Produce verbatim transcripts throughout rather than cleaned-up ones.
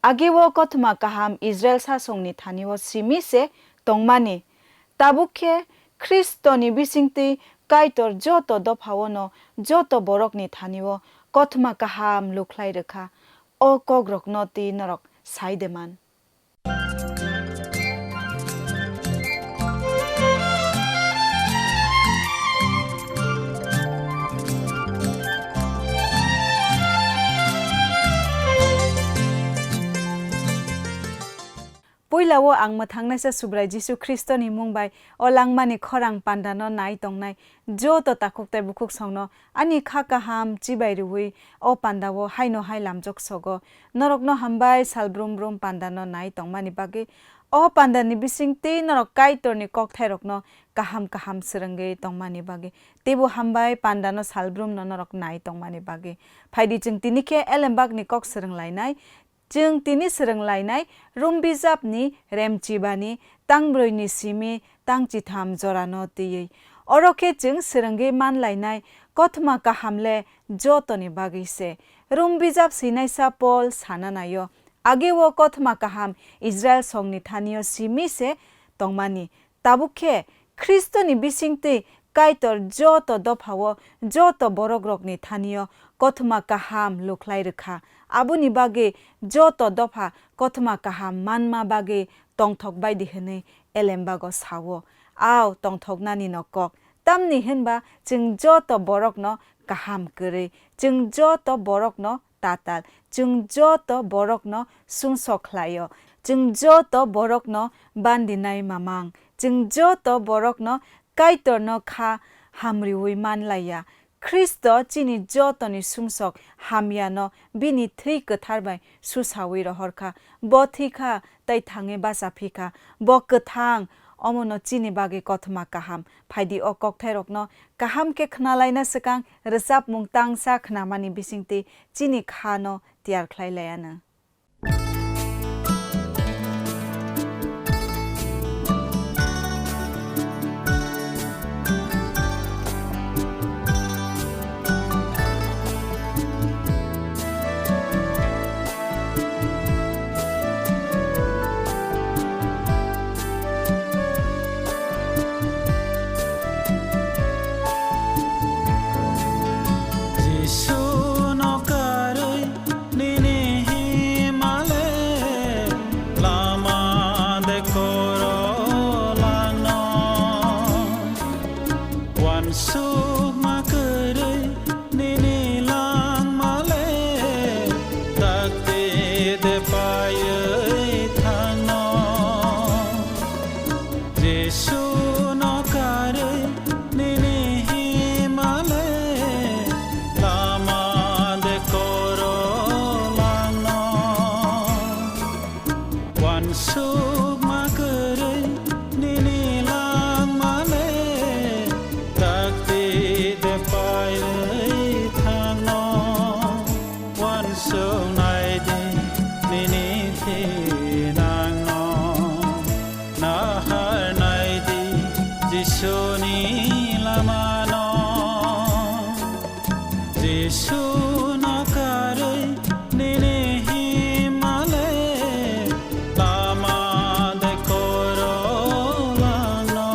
Age-o kothoma kaham Israil sasongni thani-o simi se tongmani. Tabuk khe Khristoni bisingtwi Kaitor joto dopha-o'-no joto borokni thani-o kothoma kaham lukhlai rwkha. O kokrokno twi norok sai de man. Puila-o ang mwthangnaisa Subrai Jisu Khristoni mung bai o langmani khorang pandano nai tongnai joto takhuk tei bukhuk songno ani kha kaham chibai rwui o pandao haino hai lamjok sogo. Norokno hambai sal brum brum pandano nai tongmani bagwi. O pandani bisingtwi norok Kaitorni kokthairokno kaham kaham swrwngwi tongmani bagwi. Teibo hambai pandano sal brumno norok nai tongmani bagwi. Phaidi chwng tini khe Elembakni kok swrwng lainai. Chwng tini swrwng lainai Rum bijapni remchibani tang broini simi tang chitham jorano twiwi. Oro khe chwng swrwngwi man lainai kothoma kaham le jotoni bagwi se. Rum bijap swinaisa Pol sana naio, age-o kothoma kaham Israil songni thani-o simi se tongmani. Tabuk khe Khristoni bisingtwi Kaitor joto dopha-o joto borokrokni thani-o kothoma kaham lukhlai rwkha. Aboni bagwi joto dopha kothoma kaham manma bagwi tongthok bai di hwnwi Elembago sa-o. Ao tongthoknani no kok. Tamni hwnba chwng joto borokno kaham kwrwi, chwng joto borokno tatal, chwng joto borokno sumsok khlaio, chwng joto borokno bandinai mamang, chwng joto borokno Kaitorno kha hamriui man laiya. Khristo chini jotoni sumsok hamyano bini thwi kwthar bai susaui rohorkha. Bo thwikha tei thangwi bacha phikha. Bo kwthang, omono chini bagwi kothoma kaham. Phaidi o kokthairokno kaham khe khnalaina swkang rwchapmung tangsa khnamani bisingtwi chini khano tiyar khlai laianw. Jisu no karwi nini himale lama de koro langno. Wansukma kwrwi nini langmale takti de paiwi thangno. Jisu no karwi nini himale lama de koro langno. Wansukma kwrwi nini langmale takti de paiwi thangno. Wansuknai di nini thinangno. Naharnai di Jisuni lamano. Jisu no karwi nini himale lama de koro langno.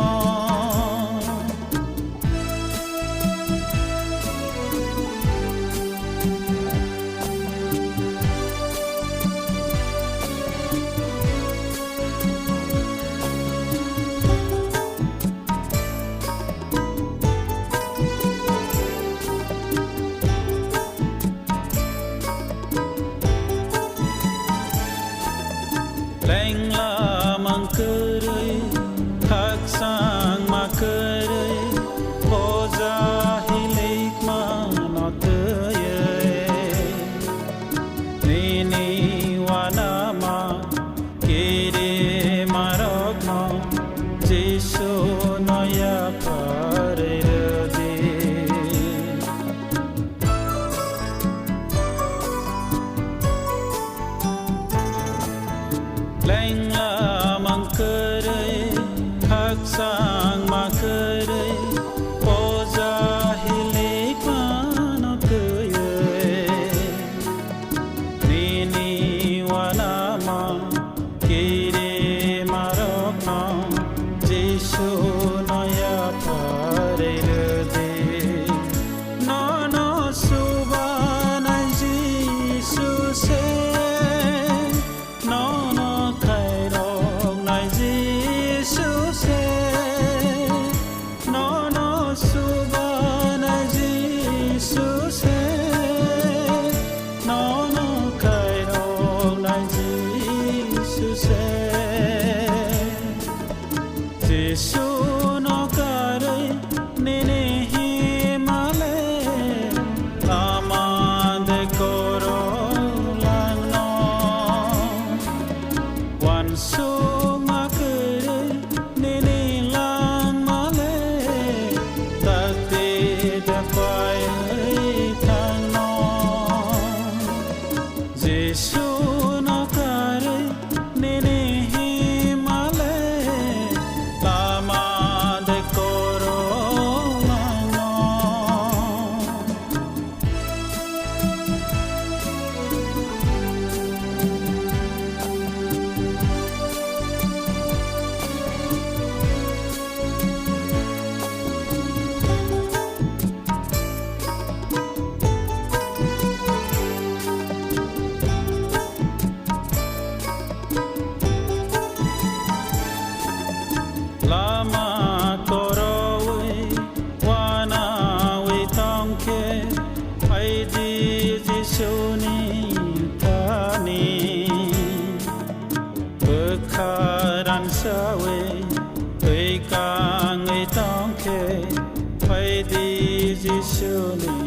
Jisuni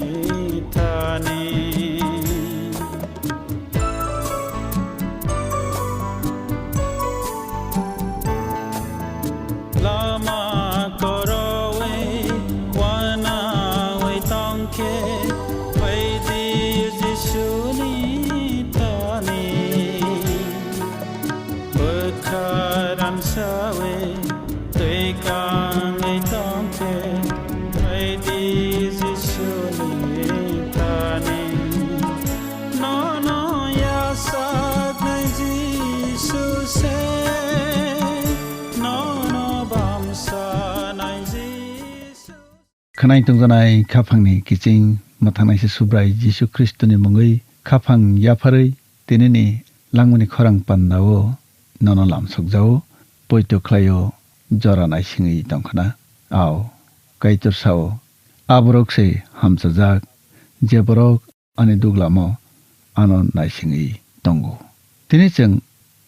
thani. Lama korowi wanawi tongkhe, phaidi Jisuni thani. Bwkha ramsawi twi kangwi tongkhe, phaidi Jisuni thani. Nono yachaknai Jisu se, nono bamsanai Jisu. Khwnai tongjanai khaphangni kiching mwthangnaisa Subrai Jisu Khristoni mungwi khaphang yapharwi tinini langmani khorang pandao nono lamsokjao, poito khlaio, jora naisingwi tongkhna. Ao, Kaitor sao, aborok se hamchajak, je borok ani duglamo ano naisingwi tongo. Tini chwng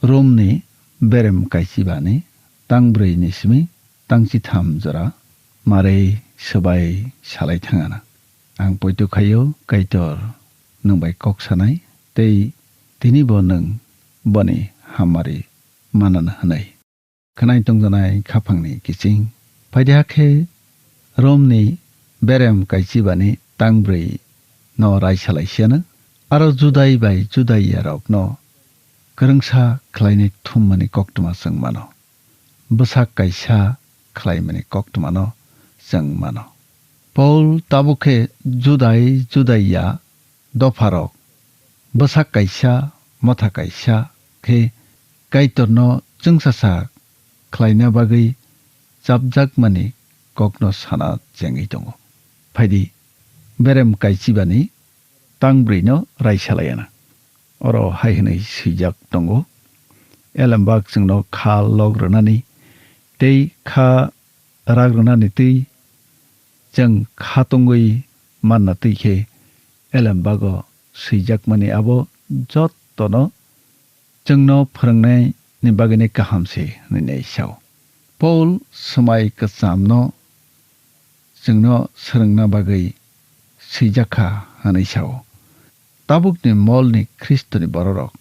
Romni berem kaichibani tang brwi ni simi tang chitham jora marwi swbai salai thangana. Ang poito khaio, Kaitor nwng bai kok sanai, tei tini bo nwng boni hamari manana hwnwi. Khwnai tongjanai khaphangni kiching. Phaidi hakhe Romni berem kaichibani tang brwi no raisa laisiano, aro Judai bai Judaiyarokno kwrwngsa khlainai thummani koktwma chwng mano, bwsak kaisa khlaimani koktwmano chwng mano. Paul tabuk khe Judai Judaiya dopharok bwsak kaisa, motha kaisa khe Kaitorno chwngsacha khlaina bagwi chapjakmani kokno sana chengwi tongo. Phaidi, berem kaichibani tang brwino raisa laiana. Oro hai hwnwi swijak tongo, Elembak chwngno kha lok rwnani tei kha rak rwnani twi chwng kha tongwi manna twi khe, Elembago swijakmani abo jottono chwngno phwrwngnaini bagwini kaham se hwnwi sao. Paul swmai kwchamno chwngno swrwngna bagwi swijak kha hwnwi sao. Tabukni molni Khristoni bororok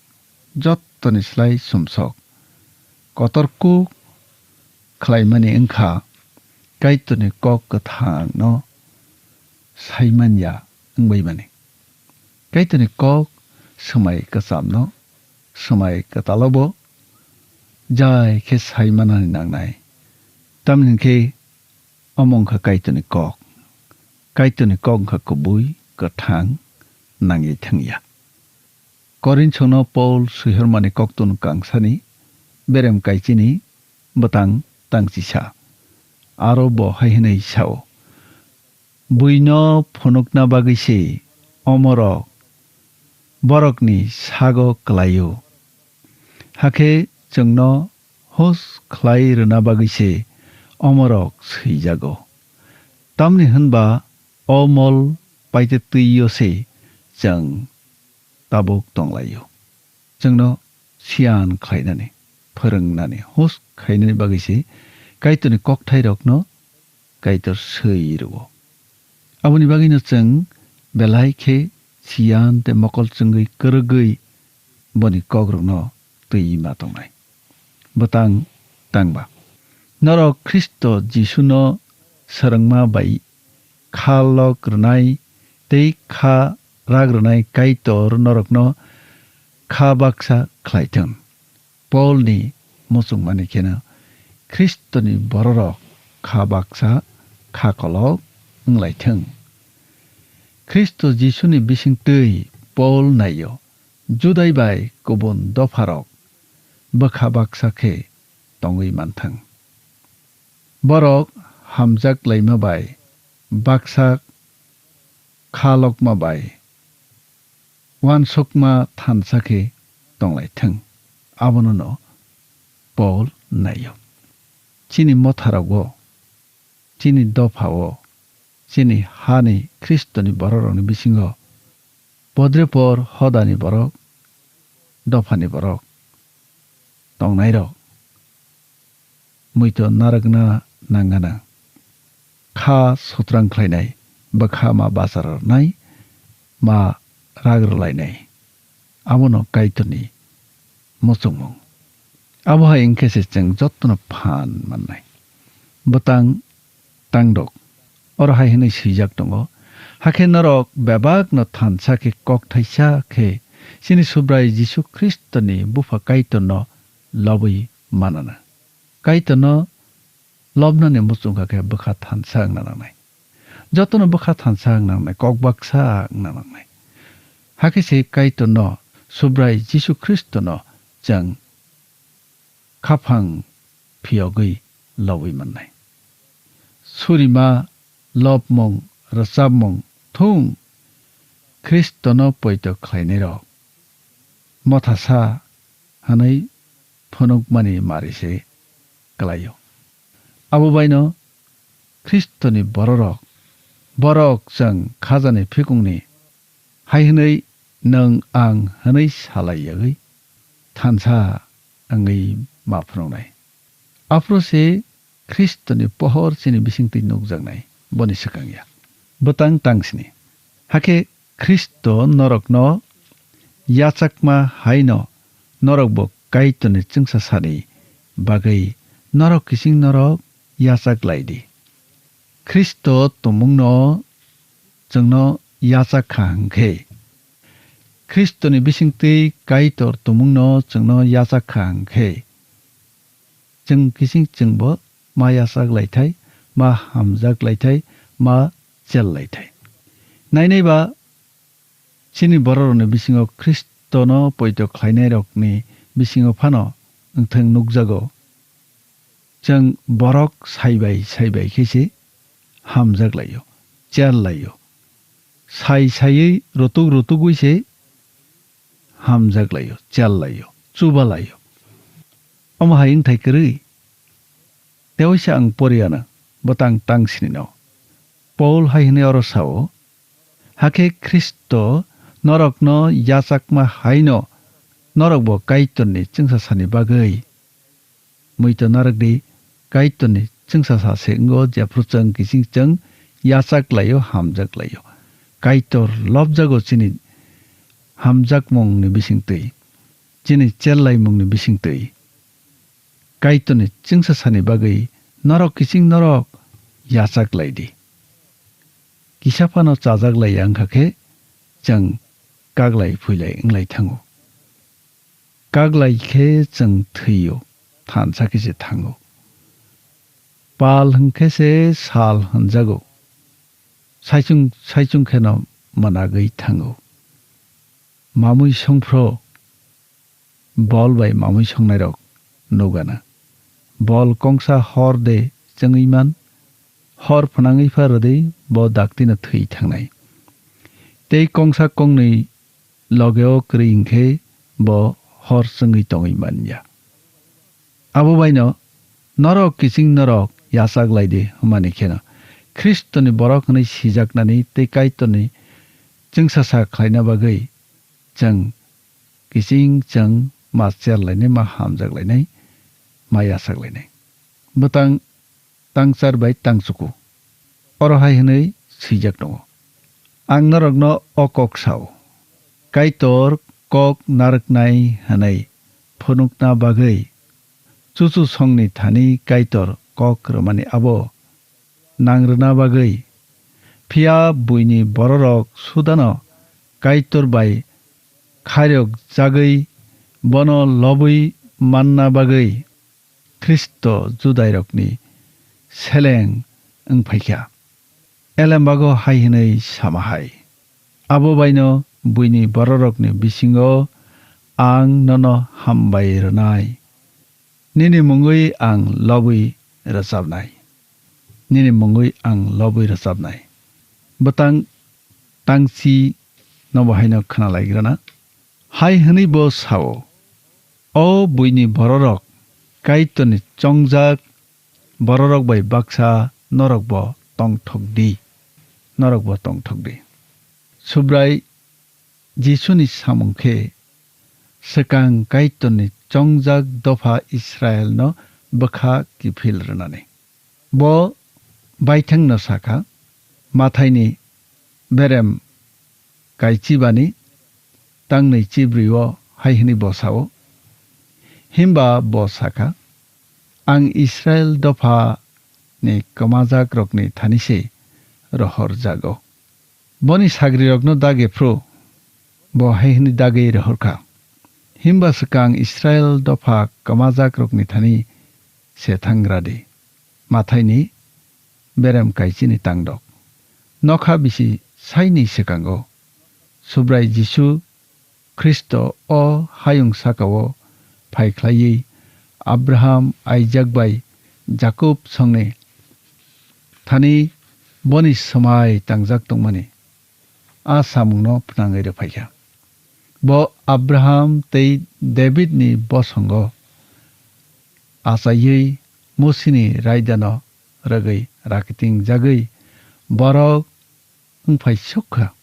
jottoni slai sumsok kotor kuk khlaimani wngkha Kaitorni kok kwthangno saimanya wngbaimani. Kaitorni kok swmai kwchamno swmai kwtalobo jai khe saimanani nangnai. Tamni hwn khe omo wngkha Kaitorni kok. Kaitorni kok wngkha kubui, kwthang, nangya thangya. Korinthno Paul swihormani koktun kangsani berem kaichini bwtang tangchisa. Aro bo hai hwnwi sao, buino phunukna bagwi se omorok borokni sago kwlaio. Hakhe chwngno hus khlai rwna bagwi se omorok swijago. Tamni hwnba o mol paite twio se chwng tabuk tonglaio. Chwngno siyan khlainani, phwrwngnani, hus khainani bagwi se Kaitorni kokthairokno Kaitor swi rwo. Aboni bagwino chwng belai khe siyan tei mokol chwngwi kwrwgwi boni kokrokno twi ma tongnai. Bwtang tangba. Norok Khristo Jisuno swrwngma bai kha lok rwnai tei kha rak rwnai Kaitor norokno kha baksa khlai thung. Paulni muchungmani kheno Khristoni bororok kha baksa kha kolok wng lai thung. Khristo Jisuni bisingtwi Paul naio, Judai bai kubun dopharok bwkha baksa khe tongwi manthung. Borok hamjak laima bai baksa kha lokma bai uansukma thansa khe tong lai thung. Abono no Paul naio. Chini motharogo, chini dophao, chini hani Khristoni bororokni bisingo podrepor hodani borok, dophani borok tongnairok muitu narwkna nangana. kha sutrang khlainai, bwkha ma bachar rwnai, ma rag rwlainai. Abono Kaitorni muchungmung. Abo hai wngkhe se chwng jotono phan mannai. Bwtang tangdok. Oro hai hwnwi swijak tongo, "Hakhe norok bebakno thansa khe kok thaisa khe chini Subrai Jisu Khristoni Bupha Kaitorno lobwi manana." Kaitorno lobnani muchungkha khe bwkha thansa wngna nangnai. Jotono bwkha thansa wngna nangnai, kok baksa wngna nangnai. Hakhe se Kaitorno, Subrai Jisu Khristono chwng khaphang phiyogwi lobwi mannai. Surima, lobmung, rwchapmung, thung Khristono poito khlainairok mothasa hwnwi phunukmani mari se klaio. Abo baino Khristoni bororok, borok chwng khajani phikungni hai hwnwi nwng ang hwnwi salai yagwi thansa wngwi ma phunuknai. Aphuru se Khristoni pohor chini bisingtwi nukjaknai, boni swkang ya. Bwtang tangsini. Hakhe Khristo norokno yachakma haino norokbo Kaitorni chwngsasani bagwi norok kiching norok yachak lai di. Khristo tumungno chwngno yachak kha hwnkhe, Khristoni bisingtwi Kaitor tumungno chwngno yachak kha hwnkhe, chwng kiching chwngbo ma yachak lai thai, ma hamjak lai thai, ma chel lai thai. Nainai ba chini bororokni bisingo Khristono poito khlainairokni bisingo phano wngthang nukjago. Chwng borok saibai saibai khe se hamjak laio, chel laio. Sai saiwi rutuk rutugwi se hamjak laio, chel laio, chuba laio. Omo hai wngthai kwrwi? Tewaisa ang poriano bwtang tang sinino. Paul hai hwnwi oro sao, "Hakhe Khristo norokno yachakma haino norokbo Kaitorni chwngsasani bagwi." Muitu narwk di, Kaitorni chwngsasa se wngo, jephru chwng kiching chwng yachak laio, hamjak laio. Kaitor lobjago chini hamjakmungni bisingtwi, chini chellaimungni bisingtwi. Kaitorni chwngsasani bagwi norok kiching norok yachak lai di. Kisa phano chajak lai ya wngkha khe, chwng kaglai phuilai wnglai thango. Kaglai khe chwng thwio, thansa khe se thango. Pal hwnkhe se sal hwnjago. Saichung, saichung kheno mwnagwi thango. Mamui songphro bol bai mamui songnairok nugana. Bol kongsa hor de chwngwi man, hor phnangwi pha rwdi bo daktino thwi thangnai. Tei kongsa kongnwi logeo kwrwi hwnkhe bo hor chwngwi tongwi man ya. Abo baino norok kiching norok yachak lai di hwnmani kheno Khristoni borok hwnwi sijaknani tei Kaitorni chwngsasa khlaina bagwi chwng kiching chwng ma cher lainai, ma hamjak lainai, ma yachak lainai. Bwtang tangchar bai tangchuku. Oro hai hwnwi swijak tongo, "Ang norokno o kok sao, Kaitor kok narwknai hwnwi phunukna bagwi chuchu songni thani Kaitor kok rwmani abo nang rwna bagwi. Phiya buini bororok sudano Kaitor bai khairok jagwi bono lobwi manna bagwi Khristo Judairokni seleng wng phaikha." Elembago hai hwnwi sama hai, "Abo baino buini bororokni bisingo ang nono hambai rwnai, nini mungwi ang lobwi rwchapnai, nini mungwi ang lobwi rwchapnai." Bwtang tangchi nobo haino khna laigrana. Hai hwnwi bo sao, "O buini bororok, Kaitorni chongjak bororok bai baksa norokbo tongthok di, norokbo tongthok di." Subrai Jisuni samung khe swkang Kaitorni chongjak dopha Israelno bwkha kiphil rwnani. Bo baithangno sakha, Mathaini berem kaichibani tangnwi chibrio hai hwnwi bo sao, himba bo sakha, "Ang Israil dophani kwmajakrokni thani se rohorjago." Boni sagrirokno dagi phru bo hai hwnwi dagwi rohorkha, "Himba swkang Israil dopha kwmajakrokni thani se thangra di." Mathaini berem kaichini tangdok. Nokha bisi saini swkango Subrai Jisu Khristo o hayung sakao phai khlaiwi Abraham, Aisak bai Jakob songni thani boni swmai tangjak tongmani a samungno phnangwi rwphaikha. Bo Abraham tei Davidni bosongo achaiwi Musini raidano rwgwi rakiting jagwi borok wngphai sukha.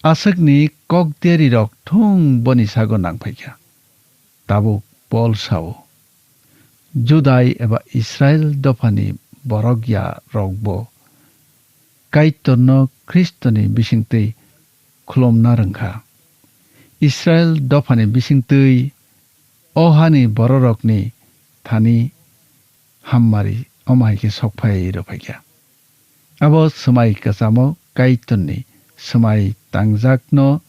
Aswkni kokderirok thung boni sago nangphaikha. Tabuk Pol sao, Judai eba Israil dophani borok ya rokbo Kaitorno Khristoni bisingtwi khulumna rwngkha. Israil dophani bisingtwi o hani bororokni thani hammari omo hai khe sokphai rwphaikha. Abo swmai kwchamo Kaitorni swmai tangjakno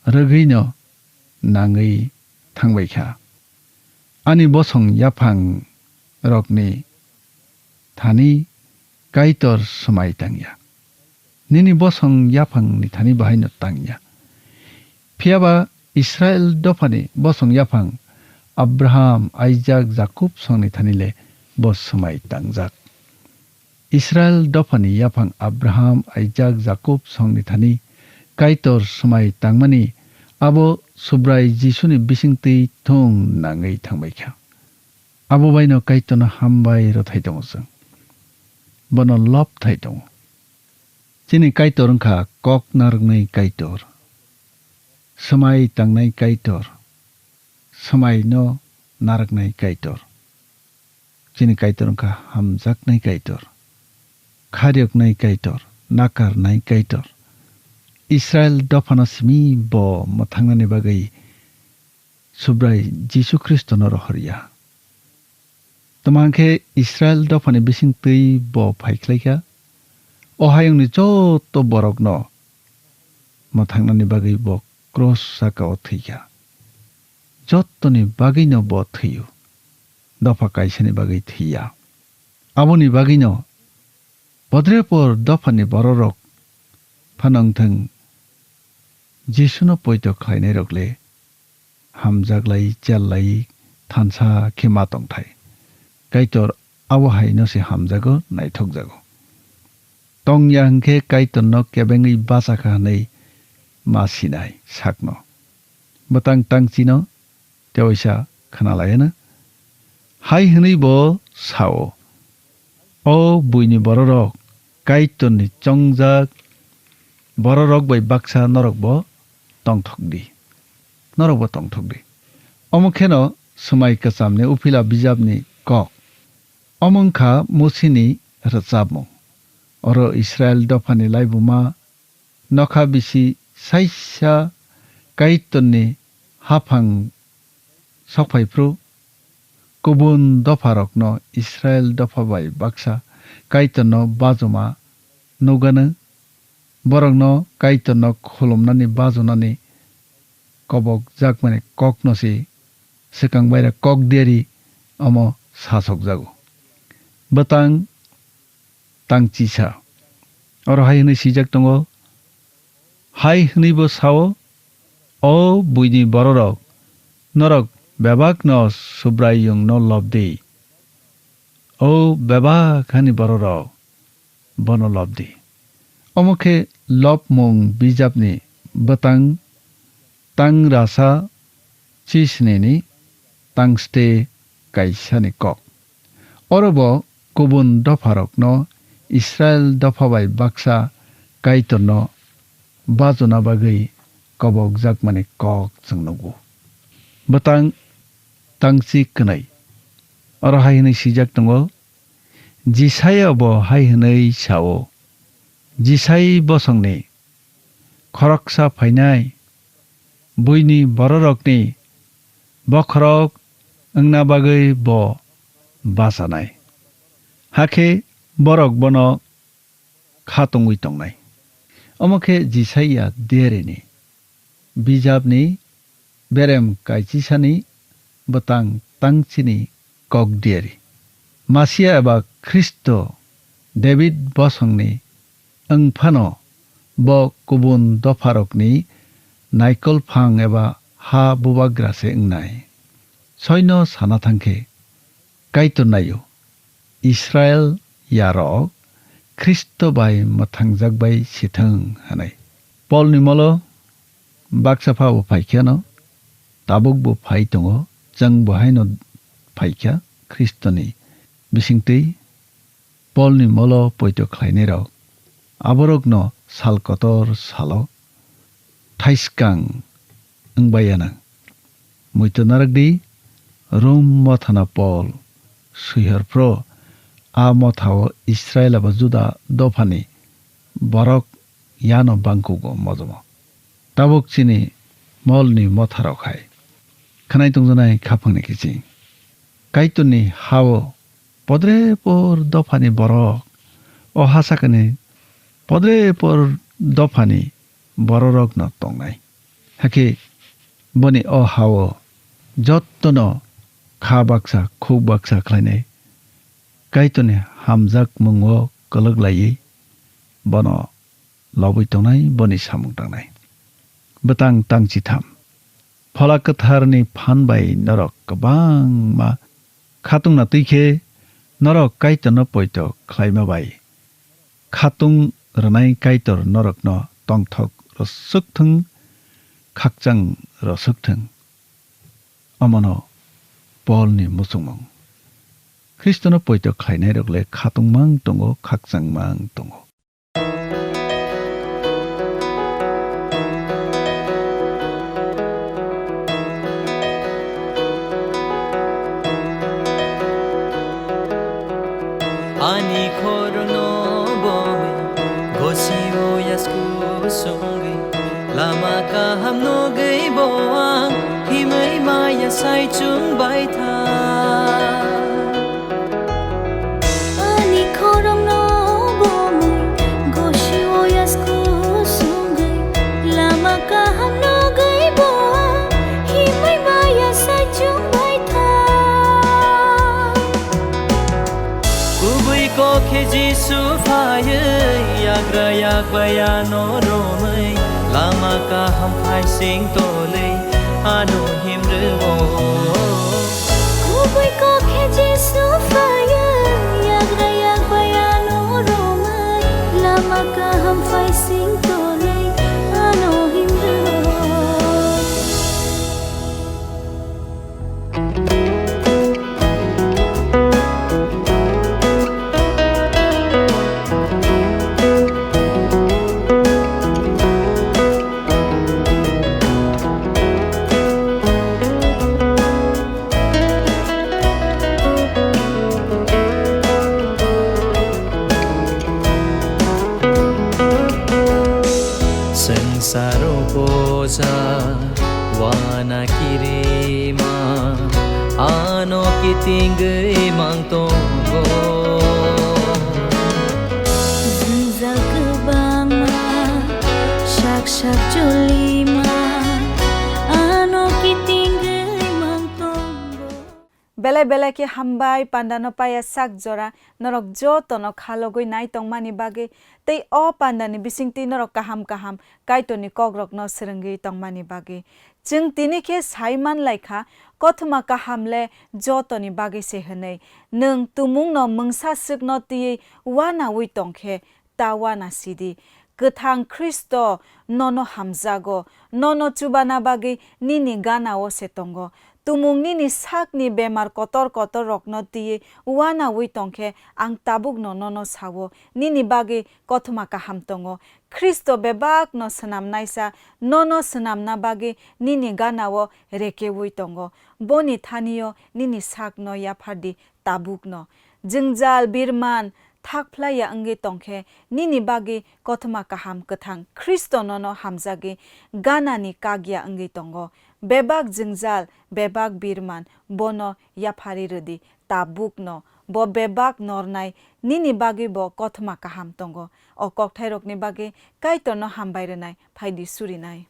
rwgwino nangwi thangbaikha. Ani bosong yaphangrokni thani Kaitor swmai tangya. Nini bosong yaphangni thani bahaino tangya. Phiyaba Israil dophani bosong yaphang Abraham, Aisak, Jakob songni thani le bo swmai tangjak. Israil dophani yaphang Abraham, Aisak, Jakob songni thani Kaitor swmai tangmani abo Subrai Jisuni bisingtwi thung nangwi thangbaikha. Abo baino Kaitorno hambai rwthai tongo chwng. Bono lob thai tongo. Chini Kaitor wngkha kok narwknai Kaitor, swmai tangnai Kaitor, swmaino narwknai Kaitor. Chini Kaitor wngkha hamjaknai Kaitor, khariyoknai Kaitor, nakarnai Kaitor. Israil dophano simi bo mwthangnani bagwi Subrai Jisu Khristono rohorya. Tamo hwn khe Israil dophani bisingtwi bo phai khlaikha. O hayungni joto borokno mwthangnani bagwi bo kros saka-o thwikha. Jotoni bagwino bo thwio. Dopha kaisani bagwi thwiya. Aboni bagwino podrepor dophani bororok phano wngthang Jisuno poito khlainairok le hamjak lai, chel lai, thansa khe ma tongthai. Kaitor abo haino se hamjago, naithokjago. Tongya hwnkhe Kaitorno kebengwi bachakha hwnwi ma sinai sakno. Bwtang tangchino tewaisa khna laiano. Hai hwnwi bo sao, "O buini bororok, Kaitorni chongjak bororok bai baksa norokbo tongthok di, norokbo tongthok di." Omo kheno Swmai Kwchamni Uphila bijapni kok. Omo wngkha Musini rwchapmung. Oro Israil dophani laibuma nokha bisi saisa Kaitorni haphang sokphai phru, kubun dopharokno Israil dopha bai baksa Kaitorno bajoma nukgano, borokno Kaitorno khulumnani bajunani kobokjakmani kokno se swkang baira kok deri omo sasokjago. Bwtang tangchisa. Oro hai hwnwi swijak tongo, hai hwnwibo sao, "O buini bororok, norok bebakno Subraiyungno lob di. O bebak hani bororok, bono lob di." Omo khe Lobmung bijapni bwtang tang rasa chisnini tangste kaisani kok. Oro bo kubun dopharokno Israil dopha bai baksa Kaitorno bajona bagwi kobokjakmani kok chwng nugo. Bwtang tangchi kwnwi. Oro hai hwnwi swijak tongo, Jisaiya bo hai hwnwi sa-o, Jisai bosongni khoroksa phainai, buini bororokni bokhorok wngna bagwi bo bachanai, hakhe borok bono kha tongwi tongnai. Omo khe Jisaiya diarini bijapni berem kaichisani bwtang tangchini kok diari. Masia eba Khristo David bosongni wng phano bo kubun dopharokni naikol phang eba ha bubagra se wngnai. Soino sana thang khe, Kaitor naio, Israil yarok Khristo bai mwthangjak bai sithwng hwnwi. Polni molo baksa pha bo phai khe no, tabuk bo phai tongo, chwng bo haino phai kha Khristoni bisingtwi. Polni molo poito khlainairok, aborokno sal kotor salo thaiskang wng bai anw. Muitu narwk di, Rom mothano Pol swi hor phro, a mothao Israil eba Juda dophani borok yano bangkugo mojomo. Tabuk chini molni motharok hai khwnai tongjaknai khaphangni kiching. Kaitorni ha-o podre por dophani borok, o ha sakani podre por dophani bororokno tongnai. Hakhe boni o ha-o jottono kha baksa, khuk baksa khlainai. Kaitorni hamjakmungo kwlwk laiwi bono lobwi tongnai, boni samung tangnai. Bwtang tangchitham. Phola Kwtharni phan bai norok kwbangma khatungna twi khe, norok Kaitorno poito khlaima bai khatung rwnai Kaitor norokno tongthok rwswk thung, khakchang rwswk thung. Omono Polni muchungmung. Khristono poito khlainairok le khatungma wng tongo, khakchangma wng tongo. Ani khorokno bo gosio yasku songwi, lama kaham nugwi bo ang himwi maya sai chwng bai tha. Ani khorokno bo mui gosio yasku songwi, lama kaham nugwi bo ang himwi maya sai chwng bai tha. Kubui kok khe Jisu phaiwi, yagra yak bai ano romwi, lama kaham phai sing tolwi ano himrwo. Kubui kok khe Jisu phaiwi, yagra yak bai ano romwi, lama kaham phai sing tolwi ano himrwo. Swngsaro poja wana kirima, ano kitingwi mang tongo. Jwngjal kwbangma sak sak cholima, ano kitingwi mang tongo. Belai belai khe hambai, pandano paiya sak jora norok jotono khalogwi nai tongmani bagwi tei o pandani bisingtwi norok kaham kaham Kaitorni kokrokno swrwngwi tongmani bagwi. Chwng tini khe sai man lai kha, kothoma kaham le jotoni bagwi se hwnwi. Nwng tumungno mungsa swkno twiwi uanaui tong khe, ta uana sidi. Kwthang Khristo nono hamjago, nono chubana bagwi nini gana-o se tongo. Tumung nini sakni bemar kotor kotor rokno twiwi uanaui tong khe, ang tabukno nono sao, nini bagwi kothoma kaham tongo. Khristo bebakno swnamnaisa nono swnamna bagwi nini gana-o rekeui tongo. Boni thani-o nini sakno yaphardi tabukno. Jwngjal birman thakphlaiya wngwi tongkhe, nini bagwi kothoma kaham kwthang Khristo nono hamjagwi ganani kakya wngwi tongo. Bebak jwngjal, bebak birman bono yapharwi rwdi, tabukno bo bebak nornai nini bagwi bo kothoma kaham tongo. O kokthairokni bagwi Kaitorno hambai rwnai, phaidi surinai.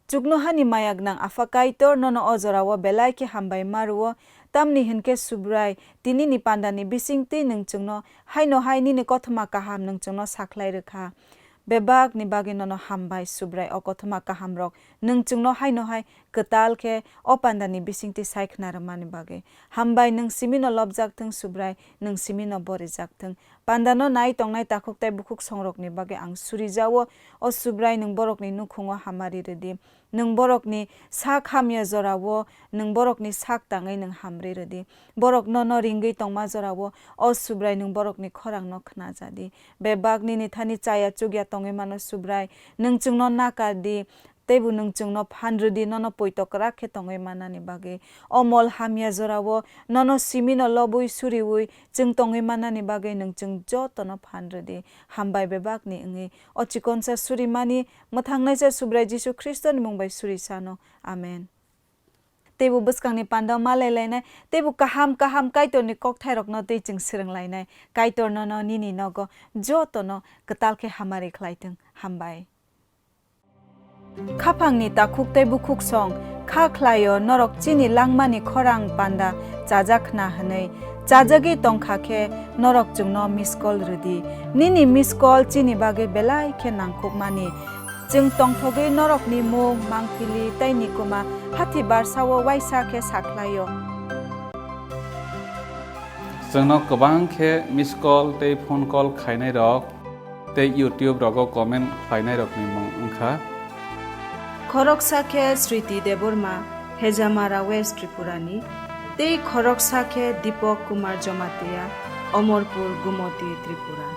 Chuknohani maya gwnang Apha Kaitor, nono o jorao belai khe hambai ma rwo, tamni hwn khe Subrai tinini pandani bisingtwi nwng chwngno haino hai nini kothoma kaham nwng chwngno sakhlai rwkha. Bebakni bagwi nono hambai, Subrai, o kothoma kahamrok nwng chwngno haino hai kwtal khe o pandani bisingtwi sai khna rwmani bagwi. Hambai, nwng simino lobjak thung, Subrai, nwng simino borijak thung. Pandano nai tongnai takhuk tei bukhuk songrokni bagwi ang surijago. O Subrai, nwng borokni nukhungo hamari rwdi. Nwng borokni sak hamya jorao nwng borokni sak tangwi nwng hamri rwdi. Borok nono ringwi tongma jorao, o Subrai, nwng borokni khorangno khnajadi. Bebak nini thani chaya chukya tongwi mano, Subrai, nwng chwngno nakardi. Teibo nwng chwngno phan rwdi, nono poito kwrak khe tongwi mannani bagwi. O mol hamya jorao nono simino lobwi suriwi chwng tongwi mannani bagwi nwng chwng jotono phan rwdi. Hambai bebakni wngwi o chikonsa surimani, mwthangnaisa Subrai Jisu Khristoni mung bai suri sano. Amen. Teibo bwskangni pandao malai lainai, teibo kaham kaham Kaitorni kokthairokno tei chwng swrwng lainai. Kaitor nono nini nogo jotono kwtal khe hamari khlai thung. Hambai. Khaphangni takhuk tei bukhuk song kha khlaio, norok chini langmani khorang panda chajak khna hwnwi. Chajagwi tongkha khe norok chwngno miss call rwdi. Nini miss call chini bagwi belai khe nangkukmani. Chwng tongthogwi norokni mung, mangpili tei nikuma hathi barsao waisa khe sakhlaio. Chwngno kwbang khe miss call tei phone call khainairok tei YouTube rogo comment khlainairokni mung wngkha. Khoroksa khe Sriti Debbarma, Hejamara, West Tripurani, tei khoroksa khe Deepak Kumar Jamatia, Omorpur, Gumoti, Tripura.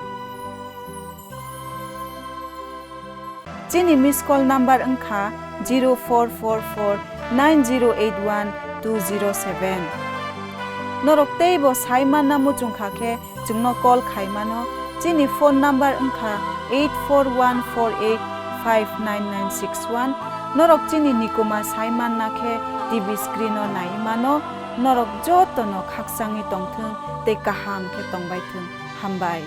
Chini miss call number wngkha zero four four four nine zero eight one two zero seven. Norok teibo sai manna muchungkha khe chwngno call khai mano. Chini phone number wngkha eight four one four eight five nine nine six one. Norok chini nikuma sai manna khe T V screen o nai mano. Norok jotono khakchangwi tongthung tei kaham khe tongbai thung. Hambai.